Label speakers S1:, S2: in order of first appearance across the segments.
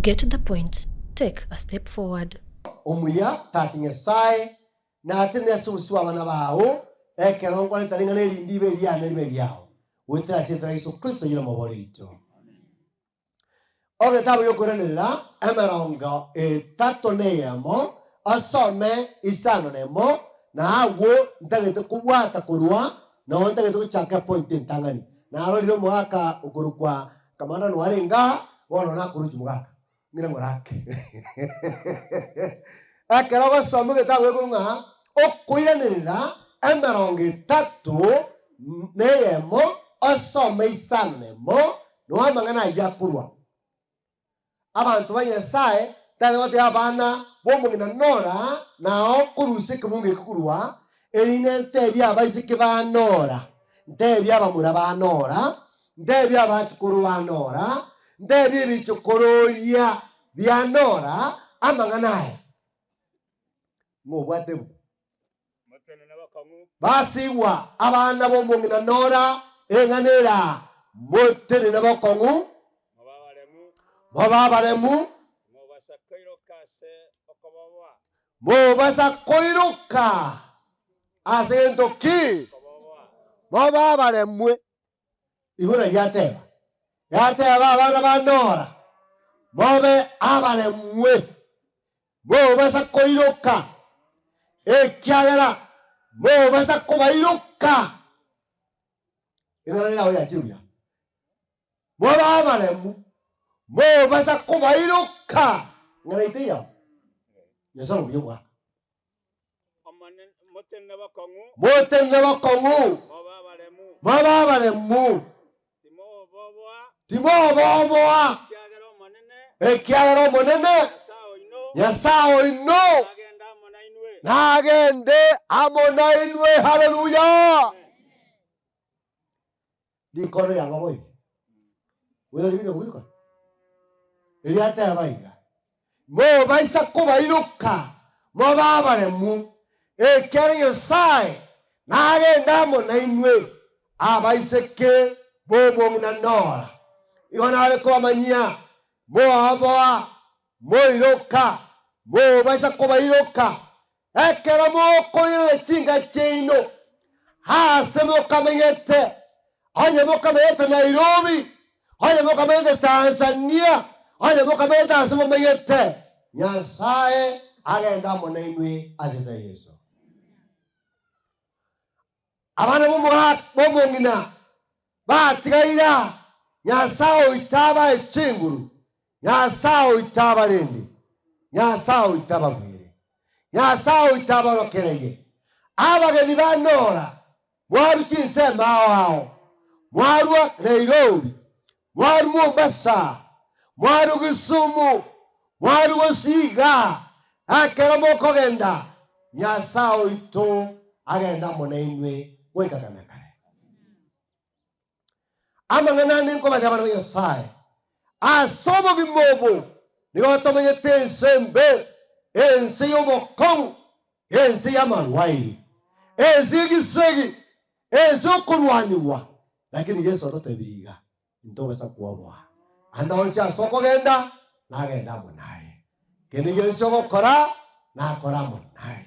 S1: Get the point, take a step forward.
S2: Omuya, Tata Nyasae, natenene ase obosio bw'abana bao, ekero nkoreta ring'ana eri ndibe eriane ribe eriao, goetera ase erieta ria Yeso Kristo oyio nomobori oito. Egetabu gi'okoiranerera emerongo etato neyemo, osome isano nemo, na agwo ntagete kobwata korwa nao ntagete gochaka epoint entang'ani. Narorire omogaka okorokwa Kamanda noarenge aa, bono nakoruchi mogaka. Ng'ina ng'orake. Ekero ogosoma egetabu gekorwa ng'a okoiranerera emerongo etato neyemo, osome isano nemo, Noo amang'ana ayio akorwa. Abanto ba Nyasae tari goteba abana b'omong'ina Nora nao korusia ekebungo eke korwa, erinde ntebie abaiseke ba Nora, ntebie abamura ba Nora, ntebie abachukuru ba Nora, ntebie ebichokororia bia Nora amang'ana aya. Ng'a obwate ebuku. Basigwa abana b'omong'ina Nora eng'ana era, Motenene bokong'u, mobe abaremu, mobasa koiroka ase gento ki? Mobe abaremwe. Igo nari ateba, yateba abana ba Nora, mobe abaremwe. Mobasa koiroka, ekiagera mobasa kobairoka. Eng'ana yao yachire buya. Mobe abaremu, mobasa kobairoka. Eng'ana yaito eyao. Nyasae omuya omwaka. Motenene bokong'u, mobe abaremu, timoboboa, ekiagera Omonene, Nyasae oino, nagende amo nainwe. Haleluya! Rikondo riang'o boigo? Buna riria rigoika. Erio ateba iga, Mobaisa kobairoka mobe abaremu, ekiagera Nyasae nagende amo nainwe, abaiseke b'omong'ina Nora. Igo nare kobamanyia, moaboa, moiroka, mobaisa kobairoka, Ekero mokoirana chinka chiaino aase mokamenyete, onye mokamenyete Nairobi, onye mokamenyete Tanzania, onye mokamenyete aase momenyete, Nyasae agende amo nainwe ase erieta ria Yeso. Abana b'omong'ina batigaire aa, Nyasae oito abae chinguru, Nyasae oito abarende, Nyasae oito abagwere, Nyasae oito aborokererie. Abageni ba Nora mwarwa chinsemo ao ao, mwarwa Nairobi, mwarwa Mombasa, mwarwa Kisumu, mwarwa gose igaa, ekero mokogenda, Nyasae oito agende amo nainwe goika kare na kare. Amang'ana ande nkobatia abana ba Nyasae, ase obogima obo nigo tomenyete ense embe, ense y'obokong'u, ense y'amarwaire, ense y'egesegi, ense y'okorwanigwa. Lakini Yeso ototebirie iga, Intobasa kwoboa. Ande onsi ase okogenda, nagende amo naye. Kende gionsi ogokora, nakore amo naye.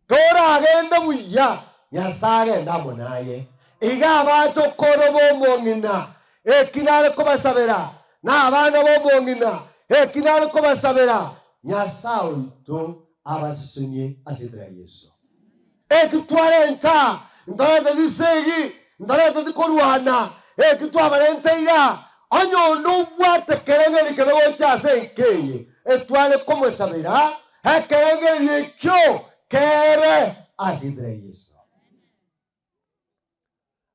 S2: Toragende buya, Nyasae agende amo naye. Iga abachokoro b'omong'ina, eki nare kobasabera, na abana b'omong'ina, eki nare kobasabera, Nyasae oito abasesenie ase erieta ria Yeso. Eki twarenta, ntorete risegi, ntorete tikorwana, eki twabarenteire aa, onye onde obwate ekerengererio kebe gocha ase enka eye, etware komosabera ekerengererio ekio kere ase erieta ria Yeso.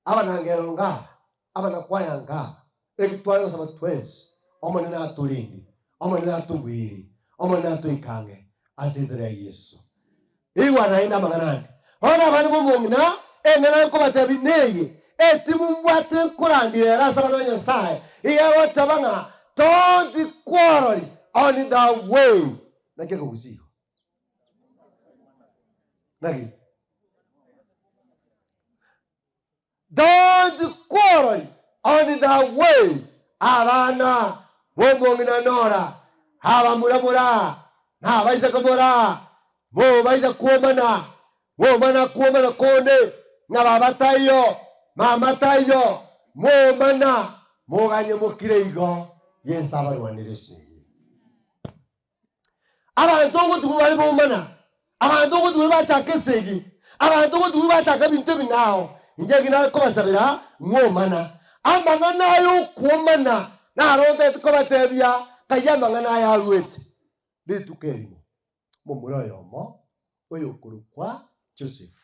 S2: Abanangero ngaba, abanakwaya ngaba, eki tware gosaba twensi, Omonene atorende, Omonene atogwere, Omonene atoike ang'e ase erieta ria Yeso. Igwa naende amang'ana ande. Bono abana b'omong'ina, eng'ana nkobatebia neye, etimu mbwate nkorandire ere ase abana ba Nyasae, iga egoteba ng'a don't quarrel on the way. Naki ekogusii igo? Naki? Don't quarrel on the way, abana b'omong'ina Nora. Abamura mora, na abaiseke mora, mobaisa kwomana, mwomana kwomana konde, ng'a baba taiyo, mama taiyo, mwomana, moganye mokire igo, Yeso abarwanere esegi. Abanto ngotigwa bare bomana, abanto ngotigwa bachaka esegi, abanto ngotigwa bachaka ebinto ebing'ao. Inche eki nakobasabera ng'omana. Amang'ana aya okwomana naro ntagete kobatebia kayio amang'ana aya aruete. Rituko erimo, momura oyomo oyokorokwa Joseph.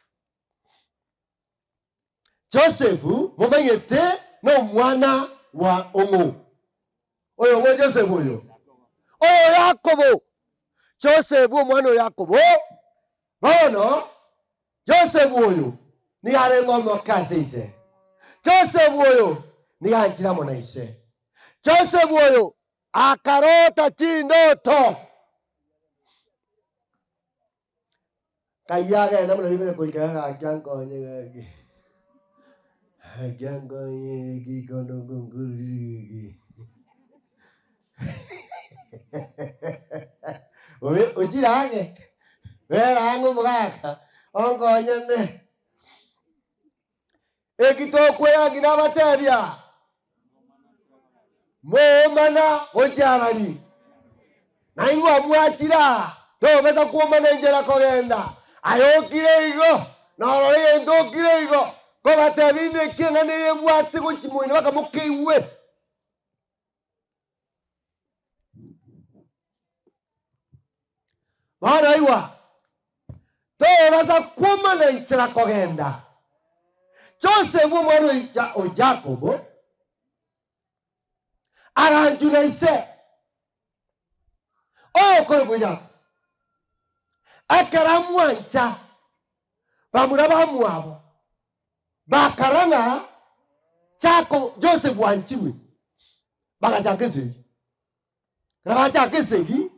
S2: Joseph momanyete nomwana wa ong'o? Oyo ng'o Joseph oyo? Oyo Yakobo. Joseph omwana o Yakobo. Bono Joseph oyo nigo arenge omoke ase ise. Joseph oyo nigo anchire amo na ise. Joseph oyo akarota chindoto. Kayio agenda buna riberia goika gaki ankonye gaki, gaki ankonye gaki kondo nkonkorire gaki. Obe ochire ang'e, bera ang'e omogaka, onkonyane. Eki tokweyaki nabatebia, Moomana gochia arari, na inwe amwachire aa, tobasa kwomana enchera kogenda. Aye okire igo, na orore egento okire igo, kobatebia ineki eng'ana eye ebwate gochia moino mpaka mokeigwe. Bono igwa, tobasa kwomana enchera kogenda. Joseph omwana o Ja- o Jakobo aganchwa na ise oyokorokwa Jakobo. Ekero amwancha, bamura bamwabo bakara ng'a Jakobo Joseph bwanchirwe, bagachaka esegi. Ekero bachaka esegi,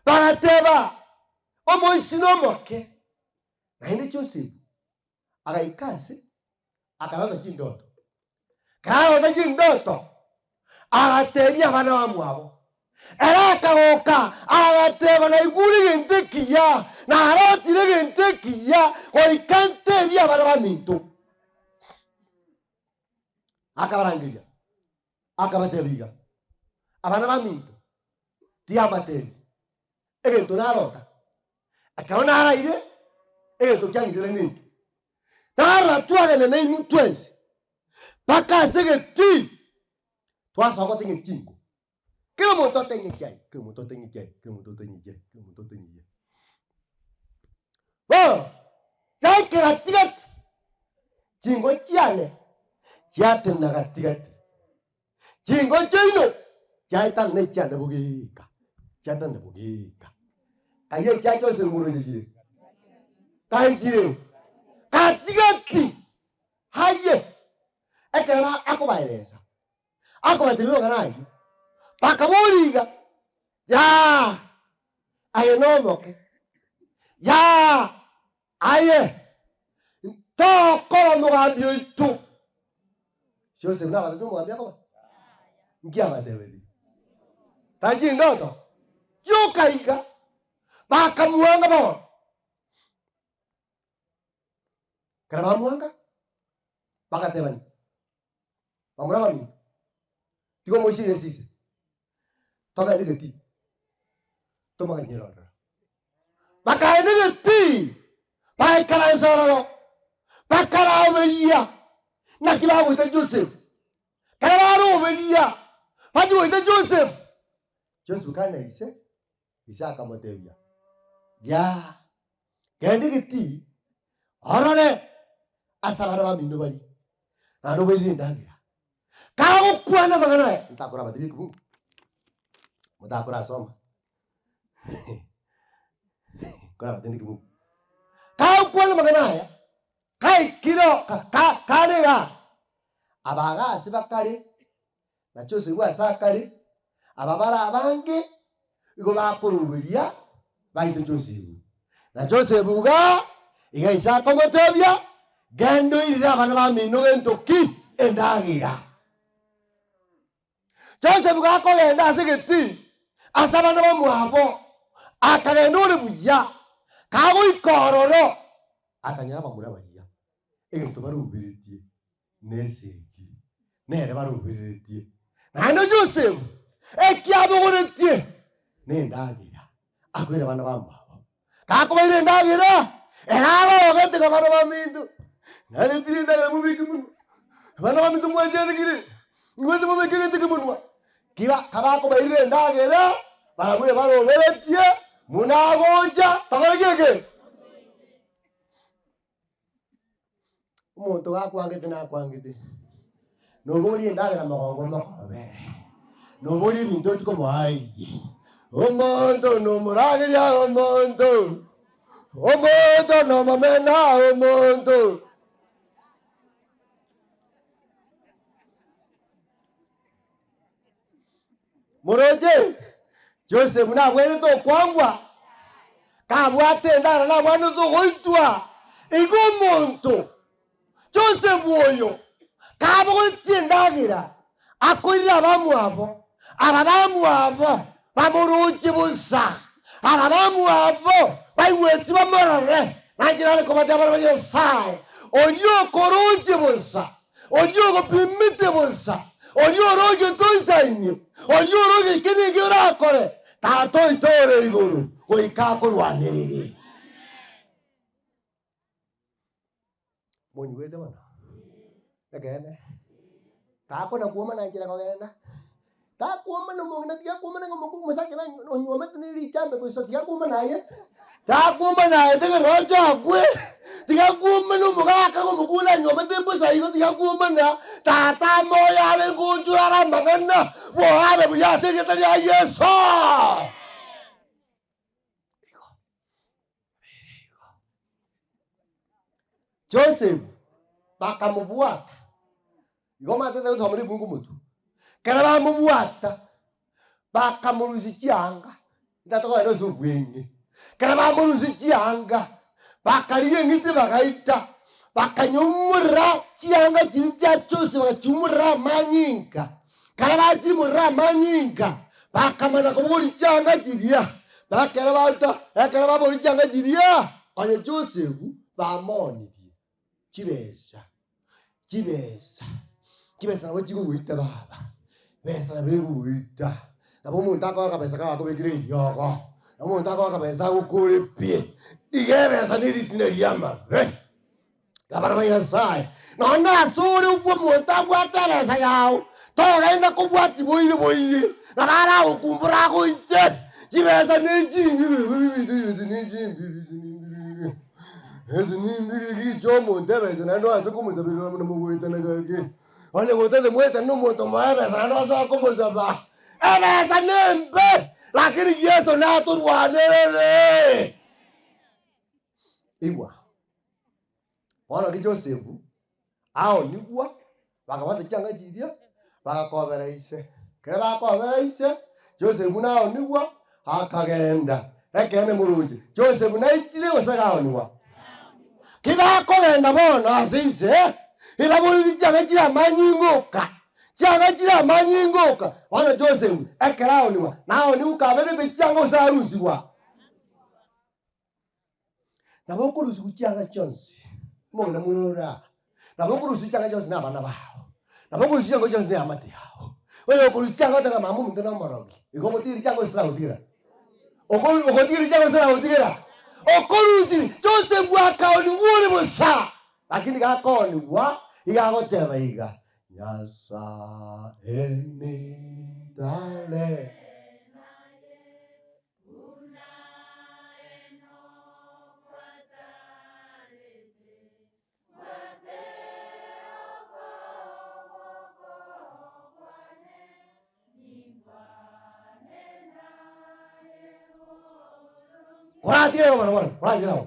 S2: bagateba, Omoisini omoke. Naende Joseph agaika ase akarota chindoto. Ekero arota chindoto, agatebia abana bamwabo. Ere akagoka, agateba, Naigure egento ekiya, narotire egento ekiya, goika ntebie abana baminto. Akabarangeria, akabatebia iga, Abana baminto, tiambatebi egento narota, ekero naraire, egento kiang'irire ninki? Narora twagenda nainwe twensi mpaka ase egetii, twasoa goteng'ia chinko, kera omonto oteng'ie ekiaye, kera omonto oteng'ie ekiaye, kera omonto oteng'ie ekiaye, kera omonto oteng'ie ekiaye. Bono, yaika gatigati, chinko chiane chiatenena gatigati, chinko chiaino chiaetana na echiane bogeeka, chiatenena bogeeka. Kayia echiaye chionsi nguru chire, kaye chire gatigati, haye, ekero akobaeresa, akobateebia amang'ana ayio, bakaboria iga, Yaa, aye nomoke, yaa, aye, ntokora omogambi oito. Joseph nabatebetie omogambi akoba? Nki abatebetie? Tari chindoto chioka iga, bakamuanga bono. Ekero bamuanga, bagatebania, Bamura baminto, tiga omoisiire esise, togende getii, tomoganyere ororo. Bakaenda getii, bagaikaransa ororo, bakaraberia naki bagoita Joseph. Ekero baroberia, bachia goita Joseph, Joseph kare na ise, ise akamotebia, Yaa, genda egetii, orore ase abana bamino baria, naende obairere endagera. Kagokwana amang'ana aya, ntakora abatebie ekebungo, motakorasoma, nkore abatebie ekebungo. Kagokwana amang'ana aya, kaikire oo ka- ka- kare igaa, abaga ase bakare, na Joseph ase akare, aba bare abange, igo bakoroberia baite Joseph. Na Joseph igaa, iga ise akomotebia, Genda oirere abana bamino gento ki? Endagera. Joseph gakogenda ase egetii, ase abana bamwabo, akagenda ore buya, kagoika ororo, akanyora abamura baria, egento baroberetie nesegi, nere barobereretie. Naende Yosefu, ekiabogoretie nendagera, akoira abana bamwabo. Gakobaira endagera, ere arogete ng'a abana baminto, naretire endagera mobeke monwa, abana baminto mwancharekire, ingwete mobeke egento eke monwa. Kira kabakobairire endagera, barabwo ebaroberetie, buna agocha, bakore ki eke? Omonto gakwangete nakwangete, noboria endagera mogongo omokobere, noboria ebinto ochi komoa erie. Omonto nomorageria omonto, omonto nomomena omonto. Moroche, Joseph nabwenerete okwangwa, kabwate endara nabwenerete ogoitwa. Igo omonto Joseph oyo kabogoretie endagera akoirera abamwabo, aba bamwabo bamoroche bosa, aba bamwabo baigweti bamorore, nanche nare kobatebi abana ba Nyasae, oria okoroche bosa Oria ogopimete bosa, oria orogete oisaine, oria oroge eke na eke orakore, Tata oito ore igoro goika akorwanerere. Monyigwete bono? Ekeene, takona kwomana nchera kogenda, Takwomana omong'ina tiga kwomana ng'a omokungu omosacha na onyuomete ne richambe bosa tiga kwomana aye, takwomana aye tiga roche akwe, tiga kwomana omogaka ng'a omokungu nanyuomete mbosa igo tiga kwomana, tata moyo abe ngonchora are amang'ana, boabe buya ase erieta ria Yeso. Igo, ere igo. Joseph bakamobwata. Igo omanyete gosoma ribungu motwe. Ekero bamobwata, bakamorusia chianga, ntatokogenda ase obweng'e. Ekero bamorusia chianga, bakarigia eng'iti bagaita, bakanyeumorera chianga chiria chia Joseph bagachiumorera amanyinga. Ekero bachiumorera amanyinga, bakamanya kobogoria chianga chiria, ekero baruta ekero babogoria chianga chiria, onye Joseph bamoonirie chibesa. Chibesa, chibesa nabo chigogoita baba, besa nabo egogoita, nabo omonto akoa akabesa kago akobekere eriogo, nabo omonto akoa akabesa agokore pi, iga ebesa na eritina ria amabe. Abana ba Nyasaye, nonye ase ore obwo omonto abwate ebesa yago, togenda kobwatia boire boire, nabo aragokumbore agoite, chibesa ne chimbi chibesa ne chimbi chimbi. Esi nimbirigi chi'omonto ebesa naende oanse komosaberera buna mogoetana gaki. Onye gotete moetane na omonto omoe ebesa naende osoe komosaba. Ebesa nembe, lakini Yeso natorwanerere. Igwa, bono ki Joseph aonigwa, bakabwata chianga chiria, bagakobera ise. Ekero bakobera ise, Joseph naonigwa, akagenda. Ekeene moronche, Joseph naitire gose gaonigwa? Ki bakogenda bono ase ise, ebaboretie chianga chire amanyinga oka, chianga chire amanyinga oka. Bono Joseph ekero aonigwa, naonigwe kabegete chianga gose arusigwa? Nabo okorusigwa chianga chionsi, omong'ina mororo aa, nabo okorusigwa chianga chionsi na abana bao, nabo okorusigwa chianga chionsi na eamate yao, oyo okorusia chianga otebe ng'a mama ominto na omorogi, igo ogotigeria chianga gose taragotigera? Oko ogotigeria chianga gose taragotigera? Okorusia Joseph akaonigwa ore bosa, lakini gakoonigwa, iga agoteba iga, Nyasae nintare.
S3: Buna Enoko atarete, mbwate okoboko kwane, ninkwane naye boronge.
S2: Koratigere bono bono, koratigere abwo.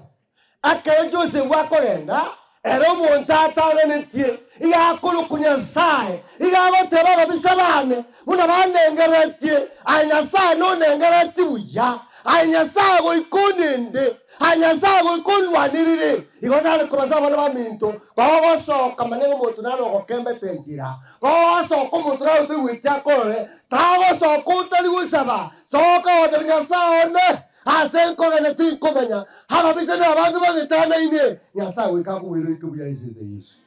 S2: Ekero Joseph akogenda, ere omonto atang'anetie, iga akorokwa Nyasae, iga agoteba ababisa bane buna banengeretie, aye Nyasae nonengeretie buya, aye Nyasae goika onende, aye Nyasae goika ondwanerere. Igo nare kobasa abana baminto, kogosoka manya ng'a omonto nare ogokembete enchera, kogosoka omonto nare otoigweti akorore, tagosoka otari gosaba. Soka ogotebia Nyasae one, ase nkogenda tinkomanya, ababisa nabange bang'etanaine. Nyasae goika akogwere oike buya ase ere Yeso.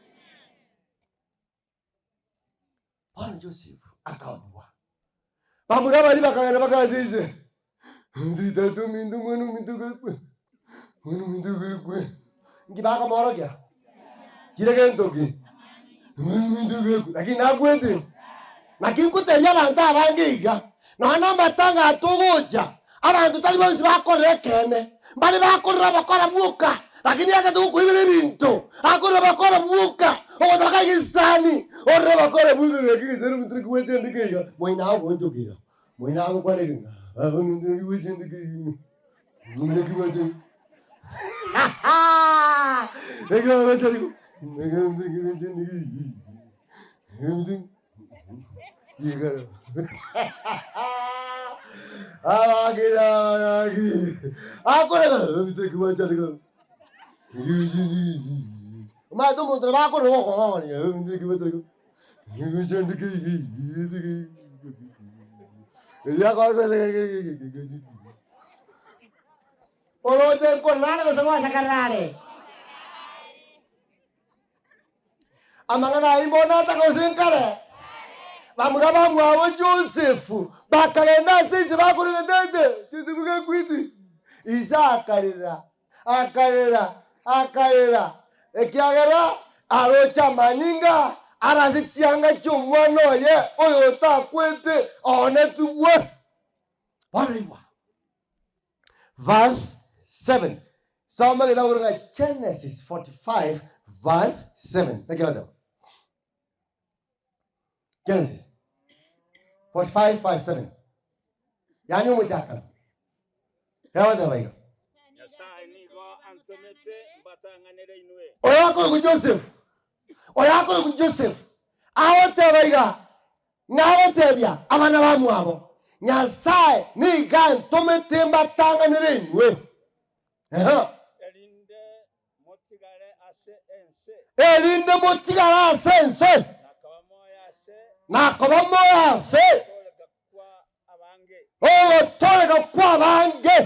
S2: Bono Joseph akaonigwa. Bamura baria bakagenda bakaase ise, Tata ominto mwana ominto gakwe, mwana ominto gakwe. Nki bakomoorokia? Chire gento ki? Mwana ominto gakwe. Lakini nakwete. Naki nkotebia abanto abange iga, nonya na amatanga aya togocha, abanto tari bonsi bakorera ekeene, mbare bakorera abakora bwoka, lakini ekero togokoibera ebinto, akorera abakora bwoka, ogoteba kai gesani, orere abakora bwoka gaki gesani omonto naki gwachandeka iga, moino agoonchoka iga, moino agokwana iga ng'a baba ominto naki gwachandeka iga, naki gwachandeka naki gwachandeka naki gwachandeka iga. Omanyete omonto nabo akorora ogokong'ong'onia Oroche nkorora are gose gwasakarera are? Amang'ana ayio bono atagose nkare. Bamura bamwabo Josefu bakagenda ase ise bakorera tata, Josefu gakwete. Ise akarera, akarera, akarera, ekiagera aroche amanyinga are ase chianga chi'omwana oye oyotakwete oonetigwe. Bono igwa. Verse 7. Soma egetabu korwa ng'a Genesis 45 verse 7. Naki egoteba? Genesis 45 verse 7. Yaani omochakano. Egoteba iga.
S4: Nyasae nigo antomete mbatang'anere inwe.
S2: Oyo akorokwa Joseph, oyo akorokwa Joseph, agoteba iga, Nabatebia abana bamwabo, Nyasae nigo antomete mbatang'anere inwe. Ehe.
S4: Erinde motigare ase ense.
S2: Erinde motigare ase ense.
S4: Na koba moyo ase.
S2: Na koba moyo ase.
S4: Ogotooreka kwa abange.
S2: Ogotooreka kw'abange.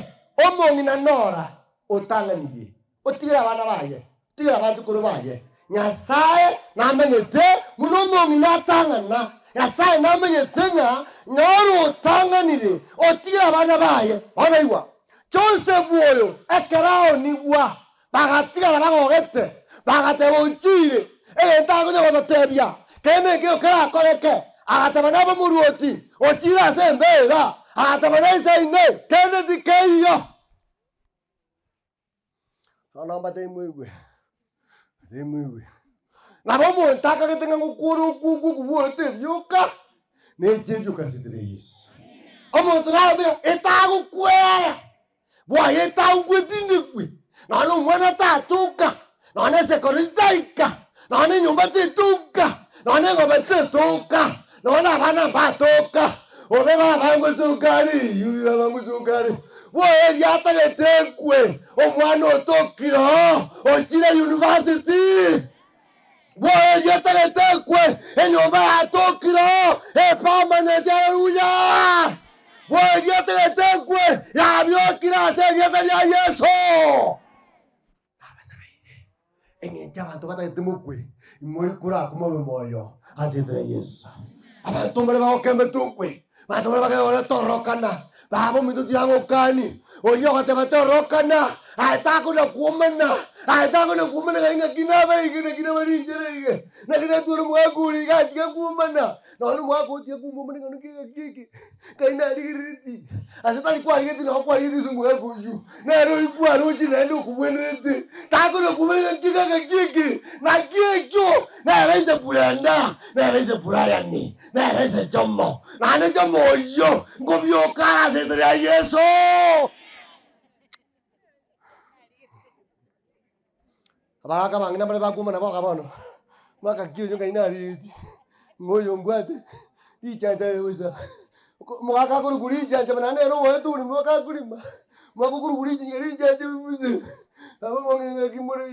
S2: Omong'ina nora otang'anirie. Otigere abana baye, otigere abachukuru baye. Nyasae namenyete buna omong'ina atang'ana. Nyasae namenyete ng'a noro otang'anire, otigere abana baye. Bono igwa, Josefu oyo ekero aonigwa, bagatigara bagogete, bagateba ochiire, egento akonya gototebia, kende nkeiyo kerakoreke. Agateba nabe omoruoti, ochiire ase embeera, agateba naisaine, kende tikeiyo. Bono mbatebie moigwe, mbatebie moigwe. Nabo omonto akagete ng'a ngokora okwo okwo okobwate ebioka, na echi ebioka ase enchera ya Yeso. Omonto naroche ng'a etagokwera, bwaye etagokwa etindekwe, nonya na omwana tatoka, nonya na esekoro taika, nonya na enyomba tetoka, nonya na eng'ombe tetoka, nonya na abana mbatoka, obe baba ngosoka are eyio, baba ngosoka are. Bwoye eria atagete ekwe, omwana otokire oo, ochire university. Bwoye eria atagete ekwe, enyomba yatokire oo, epermanent, haleluya. Bwoye eria atagete ekwe, yabiokire ase erieta ria Yeso. Nabasabeire, eng'encho abanto batagete mokwe, imore korakwa mobe moyo ase enchera ya Yeso. Abanto mbare bagokembete okwe, abanto mbare bagokora tororokana, baba ominto tiagokani, oria ogoteba tororokana, aye takona kwomana, aye takona kwomana ng'ai ng'aki nabe iga naki naba richera iga, naki natwara omogaka oria iga atiga kwomana, nonya omogaka oyo tiga kwomana ng'a naki ng'aki eke. Ngai narigereretie, ase tari kwarigetie nabo kwarigetie ase omogaka oyio, nere oyio kwaroche naende okobwenerete, takona komanya ng'aki ng'aki eke, naki ekio, nere ise Brenda, nere ise Brian, nere ise Jomo, naende Jomo oyio nkobioka are ase ensemo ya Yeso. Abagaka abang'ina mbare bakwomana boka bono, mwaka ki oyo ngai narigetie, ng'a oyo mbwate richancha bosa, omogaka akorokwa richancha naende ere ogoeta oboremo mpaka akorema, omogaka okorokwa richancha richancha bosa, nabo bono ng'aki more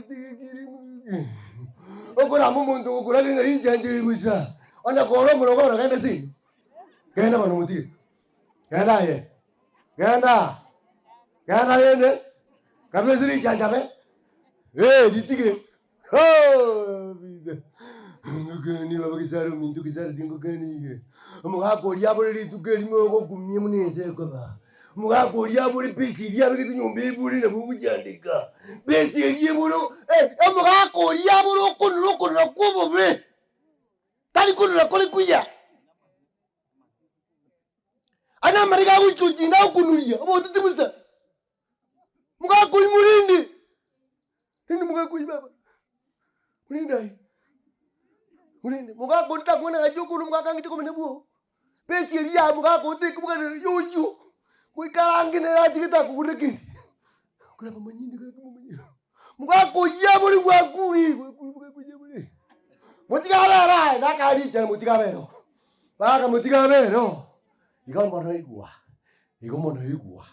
S2: okorama omonto ogokorania ng'a richancha eri bosa, onye kore omoroko bono genda ase genda bono motige, genda aye. Genda, genda rende, karue ase richanchabe, eh, ritige, hoo bite, ngokani baba gesare ominto gesare tingokani iga, omogaka oria abore rituko erimo ogokumia buna ense ekoba, omogaka oria abore pesa eria abegete nyomba ebure nabo ogochandeka, pesa eria ebure eh, omogaka oria abore okonora okonora kwa obobe, tari konora kore kuya. Aya namariga agoika ochinda agokunuria obotiti bosa. Mogaka oyio morende, rende mogaka oyio baba, morende aye, morende. Mogaka onde takwana gachia okorwa omogaka ang'ete komenya bwogo, besa eria ya mogaka oyo tekobwatana ya oyio, goika arange nere atigete akogorera kende. Korwa momanyire gaki momanyire, mogaka oyio abore gwakure, gwakure mogaka oyio abore. Motige abere aye, nakarichera motige abere oo. Bakamotiga abere oo, igo mono igwa, igo mono igwa.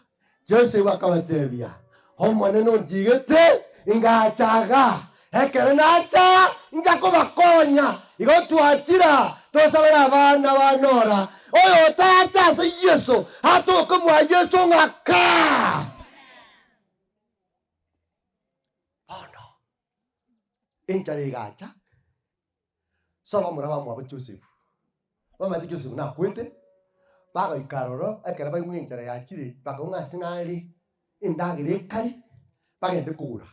S2: Joseph akabatebia, Omonene onchigete ingacha igaa, ekero nacha incha kobakonya. Igo twachira tosabere abana ba Nora, oyo otaracha ase Yeso, atoke mwa Yeso ng'a kaa. Bono enchara egacha. Ase abamura bamwabo Joseph, bamanyete Joseph nakwete, bagaika aroro ekero baigwa enchara yachire, bakaigwa ng'a ase nare endagera ekare, bagende kogora.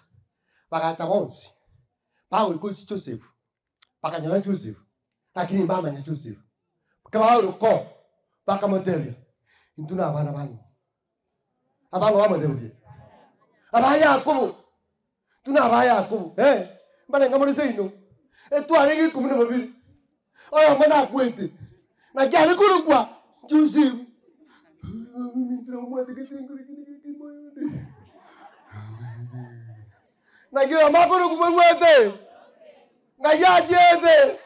S2: Bagacha bonsi, bagoika ase Joseph, bakanyora Joseph, lakini mbamanya Joseph. Ekero baoroka oo, bakamotebia, intwe na abana ba ng'o? Abang'o bamotebetie? Aba Yakobo. Tuna aba Yakobo, eh, mbarenge more seino, etwarenge ikomi na babere, oyomo nakwete, naki are korokwa Josefu. Naki oyomo akorokwa mobwate, ng'ai achiete?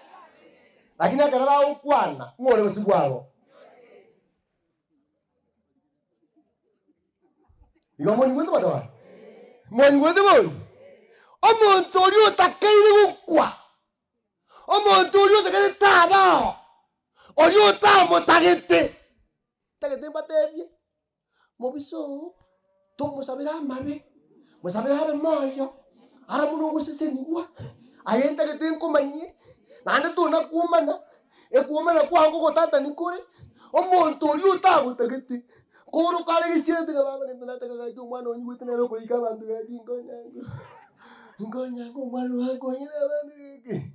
S2: Lakini ekero bagokwana, ng'o ore bosio bwabo? Igo monyigwete abanto bane? Monyigwete bori? Omonto oria otakeire gokwa, omonto oria otagete tabao, oria otamotagete, ntagete mbatebie, mobisa oo, tomosabera amabe, mosabere abe moyo, ara buna ogosesenigwa, aye ntagete nkomanyie, naende tona kwomana, Ekwomana kwao ngogotatani kore, omonto oria otagotagete, koroka are gesiete ng'a baba gento nataka gaki omwana onyigwete nere okoika abanto gaki nkonyango, nkonyango omwana oyo ankonyire abanto gaki.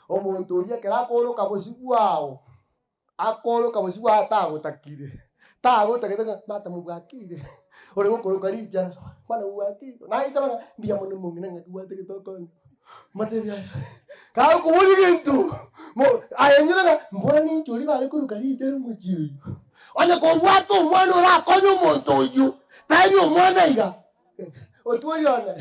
S2: Omonto oria ekero akoroka bosio bwao, akoroka bosio bwao atagotakire, tagotagete ng'a mata mobwakire, ore gokoroka richara, mwana bwakire, naye teba ng'a mbuya mono omong'ina ng'aki gwatagete okonye. Motebie aya, kagokoboria gento, mo aye nyora ng'a mbora ninche oria bare koruka riita ere omochie oyio. Onye kobwate omwana orakonye omonto oyio, tari omwana iga, otwori one,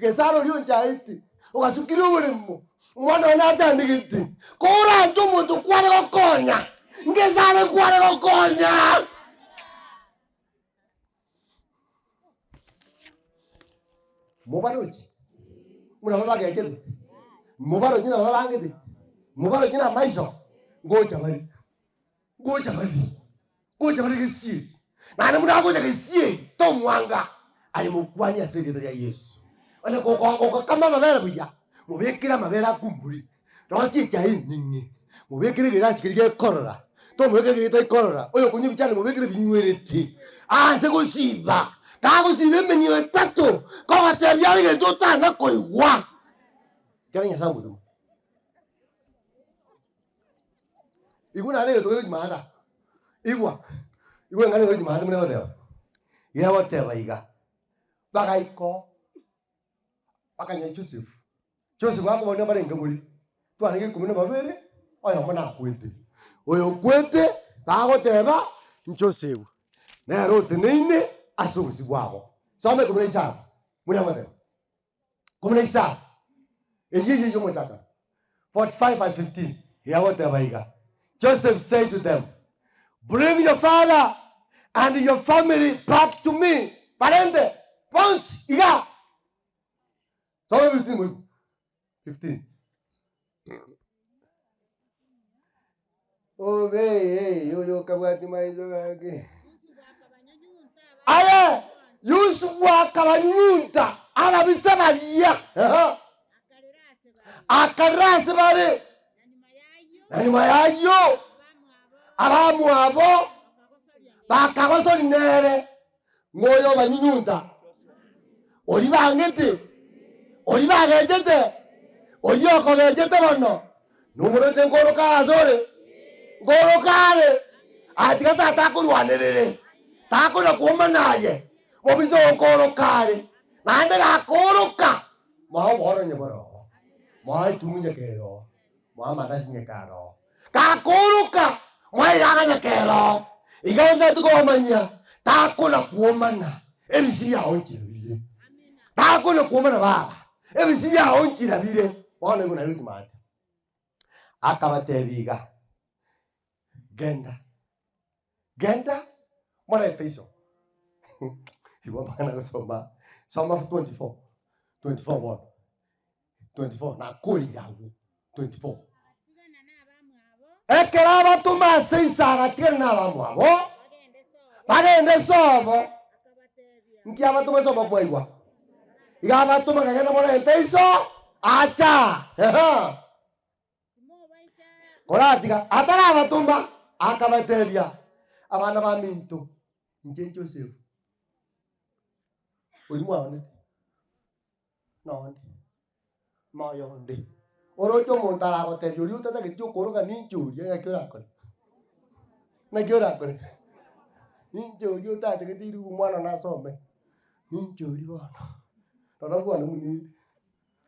S2: gesare oria onchaete, ogasukire oboremo, omwana one achandegete, koranche omonto kware gokonya, ngesare nkware gokonya. Mobaroche buna babagechete, mobaroche nabo babangete, mobaroche na amaiso, ngocha bare, ngocha bare, ngocha bare gesieri. Naende buna agocha gesieri, tomwanga, aye mokwanie ase erieta ria Yeso. Onye gokama amabere buya, mobekere amabere akumburi, rosia echae enyinge, mobekere egerasi keria gekorora, tomobekera keria getari korora, oyokonywa ebichani mobekere binywerete, aanse gosiba, kagosiba emenio etato, kogotebia are egento otana koigwa, ekero Nyasae omotoma. Igwa naende egento kere chimanda, igwa, igwa eng'ana ere chimanda buna egoteba, gegoteba iga, bagaika oo. Bakanyora Joseph, Joseph akoboria mbarenge bori, twarenge ikomi na babere, oyomo nakwete. Oyo okwete bagoteba Joseph, nere oteneine ase obosio bwabo. Soma ikomi na isano, buna egoteba, ikomi na isano, eyio eyio eyio omochakano, 45 verse 15, egoteba iga, Joseph said to them, Bring your father and your family back to me. Barente bonsi iga. Soma 15 moigwe. 15. Obe oyo okabwati maiso gake. Aye Yusufu akabanyunyunta ababisa baria, akarera ase bare, na nyuma y'ayio abamwabo bakagosoria nere, ng'a oyo obanyunyunta, oria bang'ete, oria bagechete, oria okogechete bono, nomorwete nkoroka asore, nkoroka are, aye tiga tata akorwanerere, takona kwomana aye, bobisa onkoroka are, naende gakooroka, moa obooro onye bore oo, moa etungu nyekere oo, moa amandasi nyekare oo, gakooroka, moa egaga nyekere oo, iga ontagete komanyia, takona kwomana, ebisi biao nchira bire, takona kwomana baba, ebisi biao nchira bire, bono igo nario kimate. Akabatebia iga, Genda, genda morete iso. Igo amang'ana gosoma, soma 24, 24 bono, 24 nakorire agwo 24. Ekero abatoma ase iso agatigana na abamwabo, bagende sobo, nki abatoma sobo kwaigwa? Iga abatoma kagenda morente iso, acha, ehe. Koratiga atarabatoma, akabatebia, Abana baminto, inche Josefu, oria mwaonete, nonde, noyonde. Oroche omonto aragotebia oria otatageti okoroka ninche oria, naki orakore? Naki orakore? Ninche oria otatageti ribu omwana one asome, ninche oria bono, rora bwana buna ere.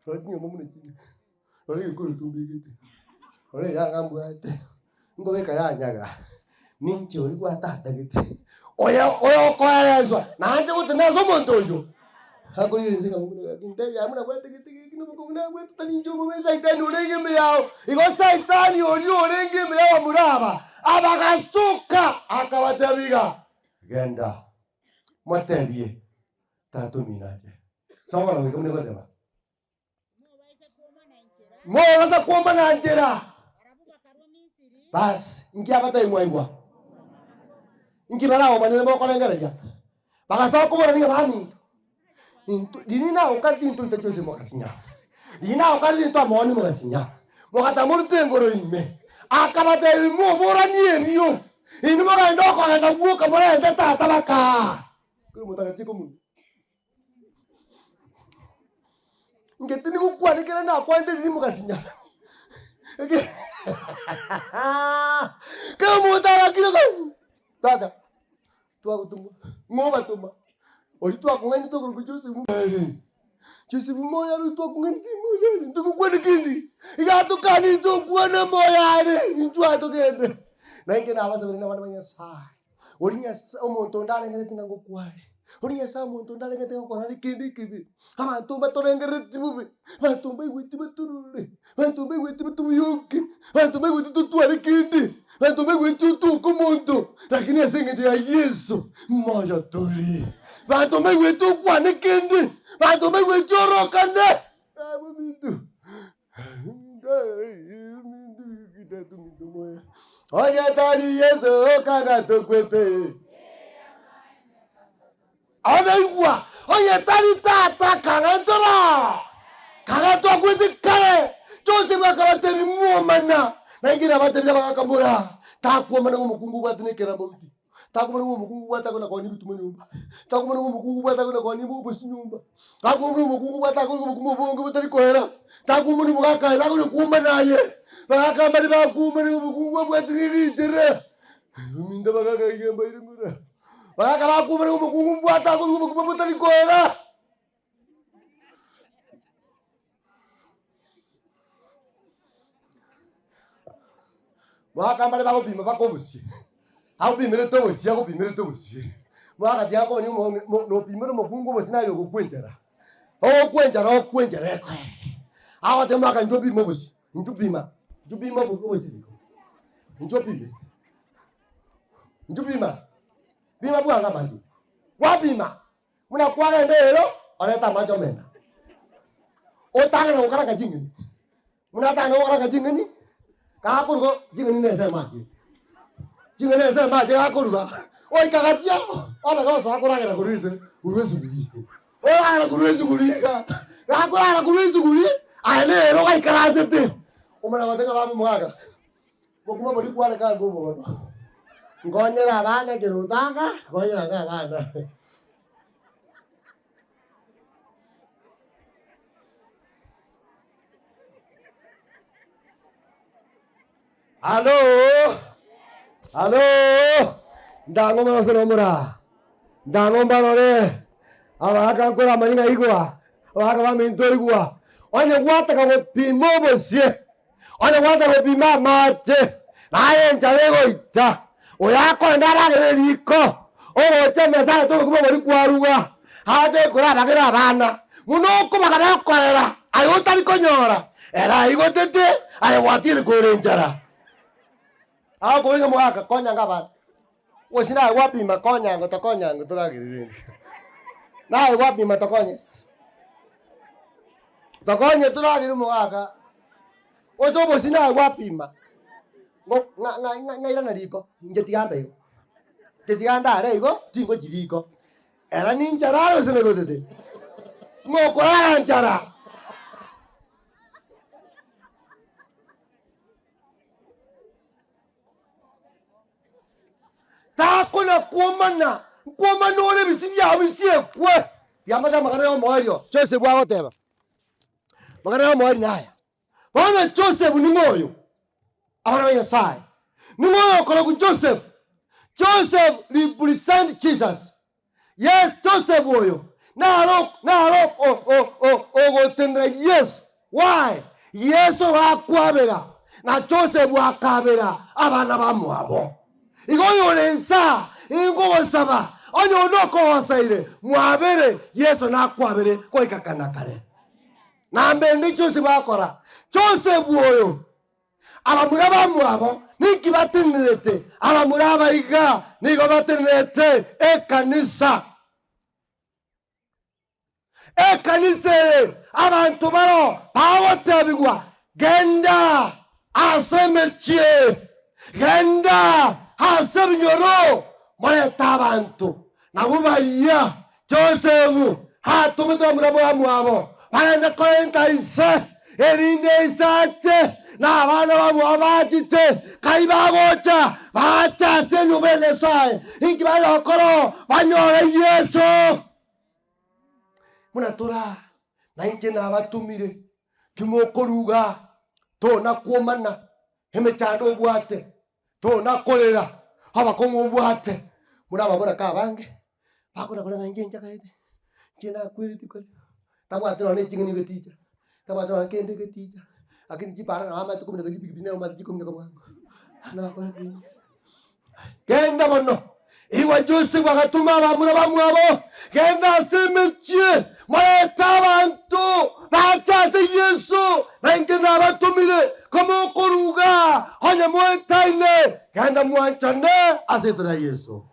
S2: Rora chinyomba buna chire, rora egekoroto mbegete, rora eyanga mbwate, nkobeka yanyaga, ninche oria gwatatagete, oyo oyokoereswa naanche gotena ase omonto oyio, akorigereria inse ng'a buna gaki ntebi aye buna gwatagete geki na obokongu nabwate tari inche obobe saitani orenge ime yao, igo saitani oria orenge ime y'abamura aba, abagasoka akabatebia iga, genda motebie tata omino ache. Soma na goika buna egoteba. Mobaisa kwomana nchera. Basi, inki abatari mwaigwa? Inki baraomanere mokorengereria? Bagasoa kobora niga baminto. Intwe riria nagokareti intwe oita Jose mogasinya. Riria nagokareti intwe amaoni mogasinya. Mogatamorute engoro ime. Akabatebia moboranie ebio. Inwe mogende okogenda gwoka morente tata bakaa. Kera omonto agachika omonwa. Inche tindi gokwana ekero nakwanete riria mogasinya. Kera omonto agakira iga, tata, twagotoma, ng'o obatoma? Oria twakong'ainete okorokwa Joseph are, Joseph moyo are twakong'ainete moyo are, ntogokwana kende, iga atokanie ntokwana moyo are, intwe aa togende. Na inche nabasabire na abana ba Nyasaye. Oria Nyasae omonto onde arengereti ng'a ngokware, oria Nyasae omonto onde arengereti ng'a ngokora kende ekebe, abanto mbatorengerereti bobe, abanto mbaigweti batorore, abanto mbaigweti batobuyoke, abanto mbaigweti totware kende, abanto mbaigweti otoke omonto, lakini ase eng'encho ya Yeso, moyo tore. Abanto mbaigweti okwane kende, abanto mbaigweti orokane, abaminto. Onye tari Yeso kanga tokwete. Onaigwa, onye tari tata kanga ntoro. Kanga twakwete kare. Joseph akabatebi mwomana. Nainche nabatebire bagakamora. Takwomana ng'a omokungu obwate nekeramauti. Takomanya ng'a omokungu obwate akona konia ebituma nyomba, takomanya ng'a omokungu obwate akona konia obosie nyomba, takomanya ng'a omokungu obwate akona obokima obonge botari koera, takomanya omogaka aye takonya kwomana aye, bagaka mbare bakwomana ng'a omokungu abwate riria richera, ominto bagaka iga mbaire ng'ora, bagaka bakwomana ng'a omokungu mbwate akoruga obokima botari koera. Mwaka mbare bagopima mpaka obosie, agopimerete obosie agopimerete obosie, mwaka tiga akoboria omo mo nopimera omokungu obosie naye ogokwenchera, ogokwenchera okwenchera ekoerere, agoteba mwaka inchuo opime obosie, inchuo pima, inchuo pima obo obosie riko, inchuo opime, inchuo pima, pima bwango amache, gwapima. Buna kwagenda ero, orete amache omena. Otang'ane gokaranga ching'eni. Buna atang'ane gokaranga ching'eni, gakoruga ching'eni nese amache. Ching'eni nese amache gakoruga, Goika gati amo, bono gosoa koragera korwa ense, korwa esuguri. Oragera korwa esuguri iga, gakorara korwa esuguri, aye nere ogaikaransete, omanye goteba ng'a baba omogaka, bokima boria kwareka ange obogono, nkonyere abana ekero otanga, nkonyere ange abana. Hallo! Hallo! Ndang'o mbarose nomora, ndang'o mbarore, abagaka nkore amanye ng'a igwa, abagaka baminto igwa, onye gwataka gopima obosie, onye gwataka gopima amache, naye enchara egoita, oyo akoenda aragere riko, ogocha emesa arete obokima boria kwaruga, agote korabagere abana, buna okobaga bakorera, aye otari konyora, ere aigotete, aye gwatiire kore enchara. Agokoboria ng'a mogaka konyanga abana, gose naye gwapima konyanga tokonyanga toragere rende, naye gwapima tokonye, tokonye toragere omogaka, gose obosie naye gwapima, ngo ng'a ng'a ng'a ng'airana riko, inche tiga mbe igo, inche tiga ndare igo, tingochi riko. Ere ninchara are gose naigotete? Ng'a okorara nchara. Takona kwomana, nkwomana ore ebisi biao bisiekwe. Tiamate amang'ana y'omoerio, Joseph agoteba. Amang'ana y'omoerio naya. Bono Joseph ning'o oyo? Abana ba Nyasaye. Ning'o oyo okorokwa Joseph? Joseph represent Jesus. Yes, Joseph oyo naro naro ogotenena Yesu. Why? Yeso gakwabera na Joseph akabera abana bamwabo. Igo oyore nsa ingogosaba onye onde okogosaire mwabere Yeso nakwabere goika kana kare. Nambe ende Joseph akora. Joseph oyo, abamura bamwabo ninki batenenerete? Abamura aba iga nigo batenenerete ekanisa. Ekanisa eye abanto baro bagotebigwa, Genda ase emechie, genda ase ebinyoro, morete abanto. Nabwo baria Josefu atomete bamura bamwabo bagende korenta ise, erinde ise ache, na abana bamwabo bachiche. Kai bagocha, bache ase enyomba ya Nyasae. Inki bagokora oo? Banyore Yeso. Buna tore aa, na inche nabatomire, timokoruga, tona kwomana emechando obwate, Tona korera abakong'u obwate buna ababoraka abange, bakona korera ng'a inche nchagaete, inche nakwereti kore, tabwati nonye na eching'eni egeticha, tabwati nonye kende egeticha, lakini chipara nabo amaete kominyoka chipikipiki nere omanyete chikominyoka bwango, nakora ki. Genda bono, igwa Joseph agatoma abamura bamwabo, genda ase emechie, morete abanto bache ase Yeso, na inche nabatomire, Komokoruga, onye moetaine, genda mwanchane ase erieta ria Yeso.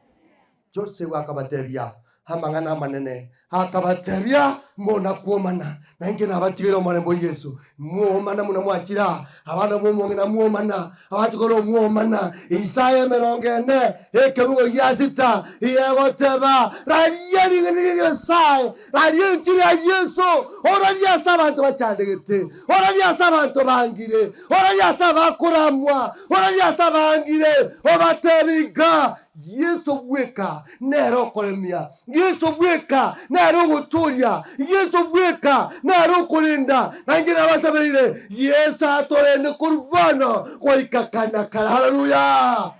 S2: Joseph akabatebia amang'ana amanene, akabatebia, Mbona kwomana, na inche nabatigere omorembe o Yeso. Mwomana buna mwachire aa, abana b'omong'ina mwomana, abachokoro omwomana. Isaya emerongo ene, ekebugo gia sita, egoteba, Raria ring'ana ria Nyasae, raria enchiri ya Yeso, orarie ase abanto bachandegete. Orarie ase abanto bangire, orarie ase abakoramwa, orarie ase abangire, obatebi ng'a Yeso bweka nere okoremia, Yeso bweka nere ogotoria, Yeso bweka nere okorenda, na inche nabasabeire, Yeso atorende korwa bono goika kare na kare. Haleluya!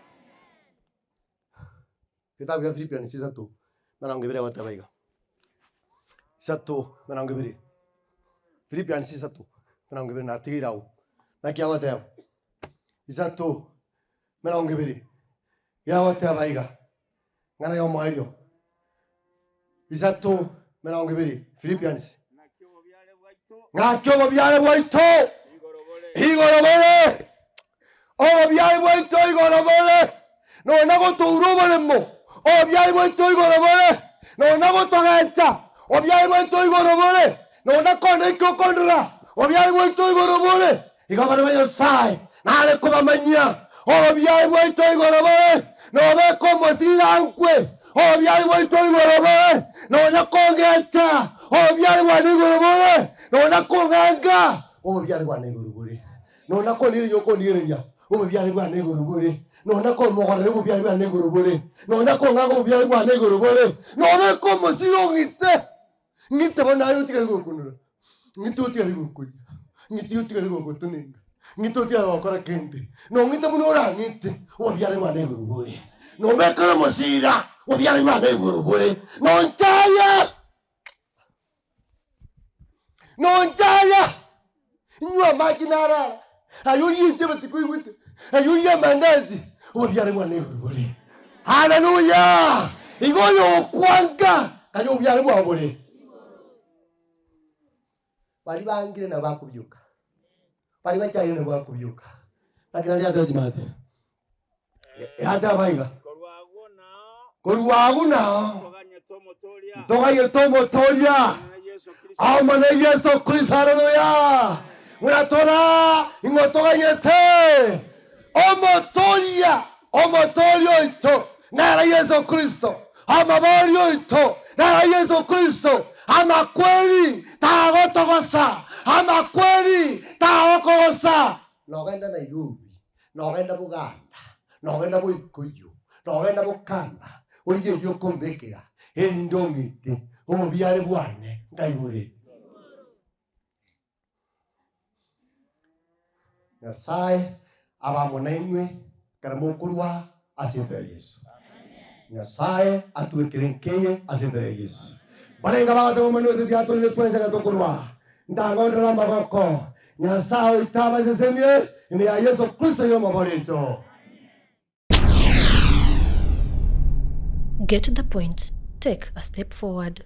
S2: Egetabu gia Philippians isato, emerongo ebere egoteba iga, isato emerongo ebere, Philippians isato emerongo ebere natigeire agwo, naki agoteba, isato emerongo ebere, yagoteba iga, ng'ana ya omoerio, isato emerongo ebere, Philippians,
S4: Naki obobiare bwaito
S2: ng'aki obobiare bwaito
S4: igoro bore.
S2: igoro bore. Obobiai bwaito igoro bore, nonya gotoura oboremo, obobiai bwaito igoro bore, nonya gotogecha, obobiai bwaito igoro bore, nonya konde inki okondora, obobiai bwaito igoro bore. Igo abana ba Nyasae nare kobamanyia, obobiai bwaito igoro bore. Nobeke omosira nkwe, obobiare bwaito igoro bore, nonya kongecha, obobiare bwane igoro bore, nonya kong'anga, obobiare bwane igoro bore, nonya kondigereria okondigereria, obobiare bwane igoro bore, nonya komogorera obobiare bwane igoro bore, nonya kong'anga obobiare bwane igoro bore, nobeke omosira ong'ite. Ng'ite bono aye otigare gokunura, ng'ite otigare gokoria, ng'ite otigare gogotenenga, ng'ite otigare gokora kende, nong'ite buna orang'ite, obiare bwane igoro bore, nombekere omosira, obiare bwane igoro bore, nonchaye, nonchaye, nywe amache narara, aye orie echapati koigwete, aye orie amandasi, obobiare bwane igoro bore. Haleluya! Igo oyokwanga kaye obobiare bwao bore. Baria bangire nabo bakobioka, baria bachaire nabo bakobioka. Naki naria ateba chimate? Yateba iga.
S4: Korwa agwo nao
S2: Korwa agwo nao
S4: toganyete omotoria,
S2: ntoganyete omotoria
S4: Omonene Yeso Kristo.
S2: Omonene Yeso Kristo, haleluya! Buna tora ing'o toganyete omotoria, omotoria oito nere Yeso Kristo, omobori oito nere Yeso Kristo, amakweri tagotogosa, amakweri tagokogosa. Nogenda Nairobi, nogenda Buganda, nogenda Boikoyo, nogenda Bokamba, origererie okombekera, erinde ong'ite obobiare bwane nkaigure. Nyasae abe amo nainwe ekero mokorwa ase enchera ya Yeso. Nyasae atwekere nkeye ase enchera ya Yeso. Barenge bagoteba Omonene oito tiatorire twensi ekero tokorwa, ntang'ondore amaboko. Nyasae oito abasesenie ime ya Yeso Kristo oyo omobori oito.
S1: Get the point, take a step forward.